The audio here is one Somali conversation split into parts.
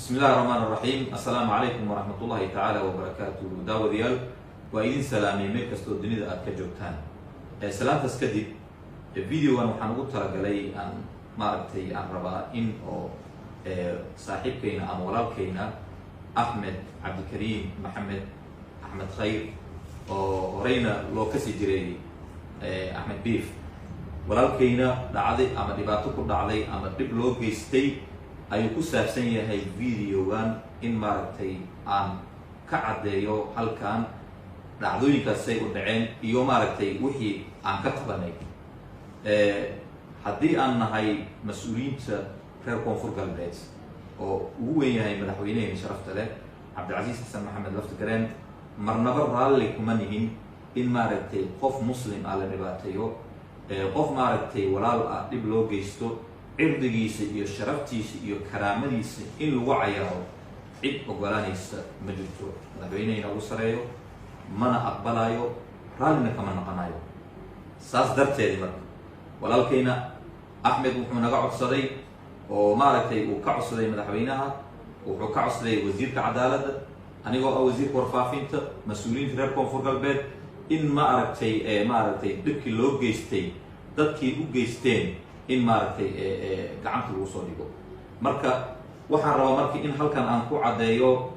Bismi illahi raxmaan raxiim. Assalaamu calaykum waraxmat ullahi tacaala wabarakaatuhu. Daawadayaal, waa idin salaamay meel kastoo dunida aad ka joogtaan. Salaantaas kadib, videogan waxaan ugu talagalay aan maaragtay aan rabaa in oo saaxiibkayna ama walaalkayna Axmed Cabdikariim Maxamed Axmed Khayr, oo horeyna loo kasi jiray Axmed Biif, walaalkayna dhacday ama dhibaato ku dhacday ama dhib loo geystay ayuu ku saabsan yahay videogan, in maaragtay aan ka caddeeyo halkan dhacdooyinkaas say u dhaceen iyo maaragtay wixii aan ka qabanay. Haddii aan nahay mas-uuliyiinta reer Koonfur Galbeed oo ugu weyn yahay madaxweyneheyna sharafta leh Cabdilcasiis Xasan Maxamed Laftigareen, marnaba raalli kuma nihin in maaragtay qof muslim ah la dhibaateeyo, qof maaragtay walaal ah dhib loo geysto, cirdigiisa iyo sharaftiisa iyo karaamadiisa in lagu cayaaro. Cid ogolaanaysa ma jirto. Madaxweyneheyna ugu sareeyo mana aqbalayo, raallina kama naqanayo. Saas darteed marka walaalkayna Axmed wuxuu naga codsaday oo maaragtay uu ka codsaday madaxweynaha, wuxuu ka codsaday wasiirka cadaaladda, anigoo ah wasiirka warfaafinta, mas-uuliyiinta reer Koonfur Galbeed, in maaragtay dhibkii loo geystay dadkii u geysteen in maaragtay gacanta lagu soo dhigo. Marka waxaan rabaa marka in halkan aan ku caddeeyo,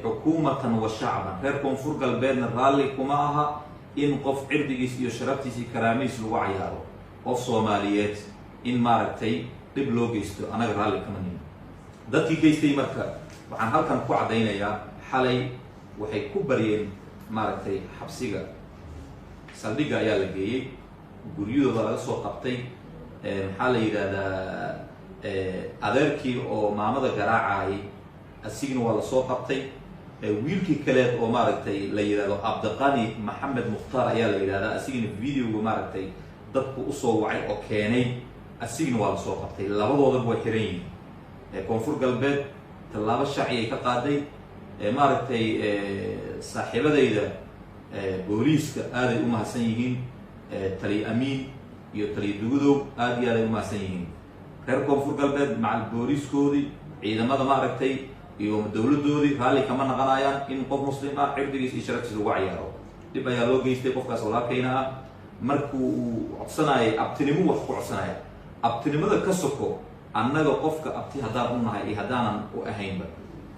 xukuumatan wa shacban, reer Koonfur Galbeedna raalli kuma aha in qof cirdigiis iyo sharaftiis iyo karaamihiis lagu cayaaro. Qof Soomaaliyeed in maaragtay dhib loo geysto annaga raalli kama nihin. Dadkii geystay marka waxaan halkan ku caddaynayaa, xalay waxay ku baryeen maaragtay xabsiga saldhigga ayaa la geeyey, guryadooda laga soo qabtay. Maxaa la yidhaahdaa, adeerkii oo maamada garaacayay asigna waa lasoo qabtay. Wiilkii kaleed oo maaragtay la yidhahdo Cabdiqani Maxamed Mukhtaar ayaa la yidhahdaa, asigna videoga maaragtay dadku usoo wacay oo keenay, asigna waa lasoo qabtay. Labadoodaba way xiran yihiin. Koonfur Galbeed tallaabo sharci ay ka qaaday. Maaragtay saaxiibadayda booliiska aaday u mahadsan yihiin, taliya Amiin iyo taliya Dugudow aad iyo aad ay u mahadsan yihiin. Reer Koonfur Galbeed macal booliiskoodii, ciidamada maaragtay iyo dowladdoodii raalli kama naqanayaan in qof muslim ah cirdigiis iyo sharaftiis lagu cayaaro. Dhib ayaa loo geystay qofkaas walaalkayna ah. Markuu uu codsanayay abtinimo, wax ku codsanaya abtinimada ka soko, annaga qofka abti haddaan u nahay iyo haddaanan u ahaynba,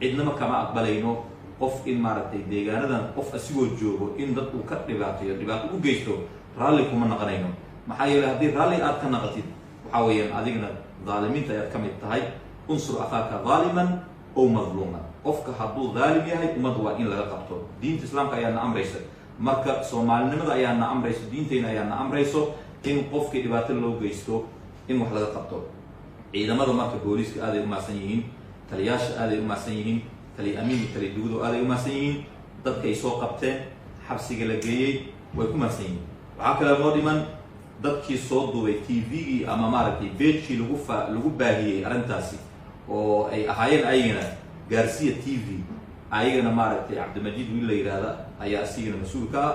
cidnama kama aqbalayno qof in maaragtay deegaanadan qof asigoo joogo in dad uu ka dhibaateeyo, dhibaato u geysto, raalli kuma naqanayno. Maxaa yeeley, haddii raalli aad ka naqatid, waxaa weeyaan adigna dhaalimiinta ayaad ka mid tahay. Unsur akhaaka dhaaliman ow madluuman. Qofka hadduu dhaalim yahay, ummadda waa in laga qabto. Diinta Islaamka ayaa na amraysa, marka Soomaalinimada ayaa na amrayso, diintayna ayaa na amrayso in qofkii dhibaato loo geysto in wax laga qabto. Ciidamada marka booliiska aaday u mahadsan yihiin, taliyaasha aaday u mahadsan yihiin, taliya Amiin iyo taliya Dugudo aaday u mahadsan yihiin. Dadkay soo qabteen, xabsiga la geeyey, way ku mahadsan yihiin. Waxaa kale noo dhiman dadkii soo duubay TV-gii ama maaragtay page-kii lagu fa lagu baahiyey arrintaasi oo ay ahaayeen ayagana Gaarsiya TV. Ayagana maaragtay Cabdimajiid wiil la yidhaahda ayaa asigana mas-uul ka ah.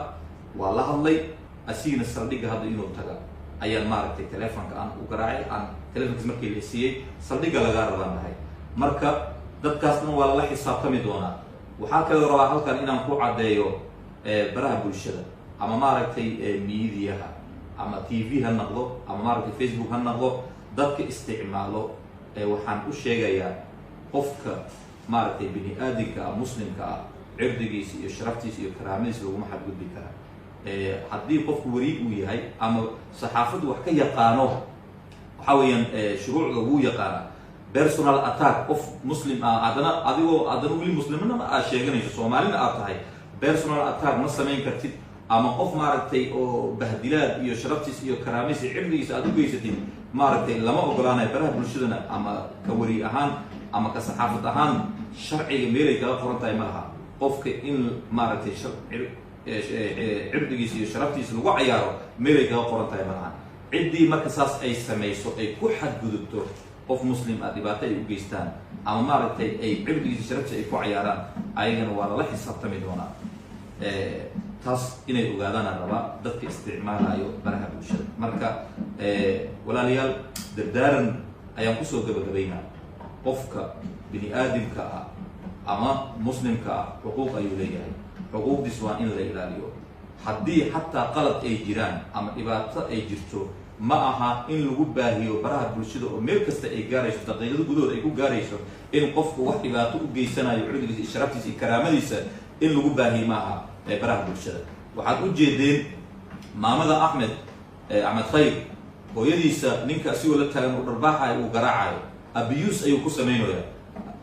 Waa la hadlay, asigana saldhigga hadda inuu taga ayaan maaragtay telefonka aan u garaacay, aan telefonkiis markii la siiyey, saldhigga lagaa rabaan dhahay. Marka dadkaasna waa lala xisaabtami doonaa. Waxaa kaloo rabaa halkan inaan ku caddeeyo, baraha bulshada ama maaragtay miidiyaha, ama TV ha noqdo ama maaragtay Facebook ha noqdo, dadka isticmaalo waxaan u sheegayaa, qofka maaragtay bini aadinka ah, muslimka ah, cirdigiisa iyo sharaftiisa iyo karaamadiisa laguma xadgudbi karaa. Haddii qofku weriig uu yahay ama saxaafaddu wax ka yaqaano, waxaa weeyaan shuruucda wuu yaqaana. Personal attack qof muslim ah, haddana adigoo haddana weli muslimnima aad sheeganayso, Soomaalina aad tahay, personal attack ma samayn kartid. Ama qof maaragtay oo bahdilaad iyo sharaftiisa iyo karaamadiisa iyo cirdigiisa aad u geysatid maaragtay lama ogolaanayo. Baraha bulshadana ama ka weri ahaan ama ka saxaafad ahaan, sharciga meelay kaga qoran tahay ma laha qofka in maaragtay cirdigiisa iyo sharaftiisa lagu cayaaro, meelay kaga qoran tahay ma laha. Ciddii marka saas ay samayso, ay ku xadgudubto qof muslim ah, dhibaato ay u geystaan ama maaragtay ay cirdigiisa sharaftiisa ay ku cayaaraan, ayagana waa lala xisaabtami doonaa. Taas inay ogaadaana rabaa dadka isticmaalayo baraha bulshada. Marka walaalayaal, dardaaran ayaan kusoo gabagabaynaa. Qofka bini aadamka ah ama muslimka ah xuquuq ayuu leeyahay, xuquuqdiis waa in la ilaaliyo. Haddii xataa qalad ay jiraan ama dhibaato ay jirto, ma aha in lagu baahiyo baraha bulshada oo meel kasta ay gaarayso, daqiiqado gudahood ay ku gaarayso in qofku wax dhibaato u geysanayo cirdigiisa iyo sharaftiisa iyo karaamadiisa in lagu baahiyo ma aha baraha bulshada. Waxaad u jeedeen maamada Axmed, Axmed Khayr, hooyadiisa ninka asigoo la taagan uu dharbaaxayo, uu garaacayo, abuse ayuu ku samaynayaa.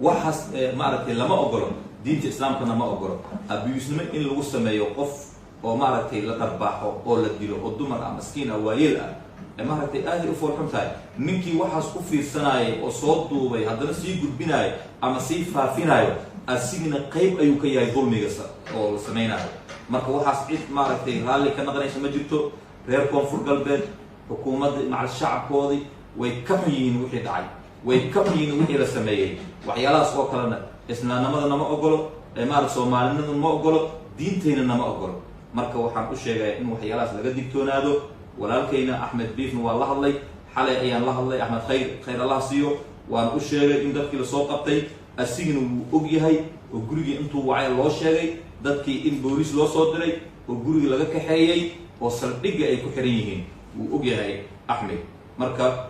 Waxaas maaragtay lama ogolo, diinta islaamkana ma ogolo abuse-nimo in lagu sameeyo qof oo maaragtay la dharbaaxo oo la dilo oo dumar ah, maskiin ah, waayeel ah, maaragtay aaday u foolxun tahay. Ninkii waxaas ku fiirsanayay oo soo duubay haddana sii gudbinayo ama sii faafinayo, asigna qayb ayuu ka yahay dulmiga oo la samaynayo. Marka waxaas cid maaragtay raalli ka naqanaysa ma jirto. Reer Koonfur Galbeed, xukuumadda macal shacabkoodii way ka xun yihiin wixii dhacay, way ka xun yihiin wixii la sameeyey. Waxyaalahaas oo kalena islaamnimadana ma ogolo, maarata soomaalinimada ma ogolo, diintayna nama ogolo. Marka waxaan u sheegaya in waxyaalahaas laga digtoonaado. Walaalkayna Axmed Biifna waa la hadlay, xalay ayaan la hadlay Axmed Khayr, khayr Allah siiyo. Waan u sheegay in dadkii lasoo qabtay, asigana wuu og yahay oo gurigii intuu wacay loo sheegay dadkii in booliis loo soo diray oo gurigii laga kaxeeyey oo saldhigga ay ku xiran yihiin, wuu og yahay Axmed. Marka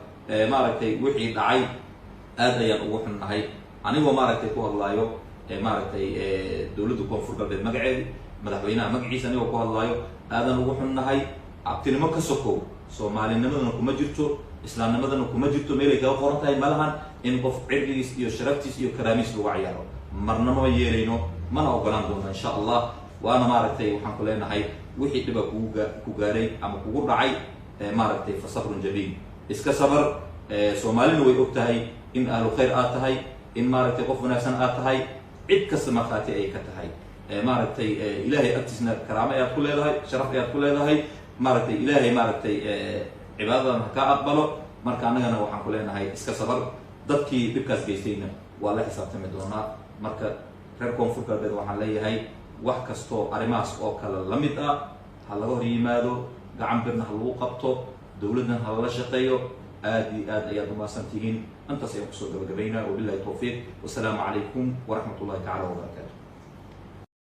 maaragtay wixii dhacay aad ayaan ugu xunnahay. Anigoo maaragtay ku hadlaayo maaragtay dowladda Koonfur Galbeed magaceedi, madaxweynaha magaciisa anigoo ku hadlaayo, aadan ugu xunnahay. Abtinimo ka sokow, soomaalinimadana kuma jirto, islaamnimadana kuma jirto, meelay kaga qoran tahay malahan in qof cirdigiis iyo sharaftiis iyo karaamiis lagu cayaaro. Marna ma yeelayno, mana ogolaan doona insha Allah. Waana maaragtay waxaan ku leenahay wixii dhiba ku gaaray ama kugu dhacay, maaragtay fa sabrun jamiil, iska sabar. Soomaalina way og tahay in ahlu khayr aad tahay, in maaragtay qof wanaagsan aad tahay, cid kasta markhaati ay ka tahay. Maaragtay ilaahay agtiisna karaamo ayaad ku leedahay, sharaf ayaad ku leedahay. Maaragtay ilaahay maaragtay cibaadadan ha kaa aqbalo. Marka annagana waxaan ku leenahay iska sabar, dadkii dhibkaas geystayna waa la xisaabtami doonaa. Marka reer Koonfur Galbeed waxaan leeyahay wax kastoo arrimahaas oo kale la mid ah ha laga hor yimaado, gacan birna ha lagu qabto, dowladdan ha lala shaqeeyo. Aad iyo aad ayaad umahadsan tihiin. Intaas ayaan kusoo gabagabaynaa. Wabillahi towfiiq, wasalaamu calaykum waraxmat ullahi tacala wabarakaatu.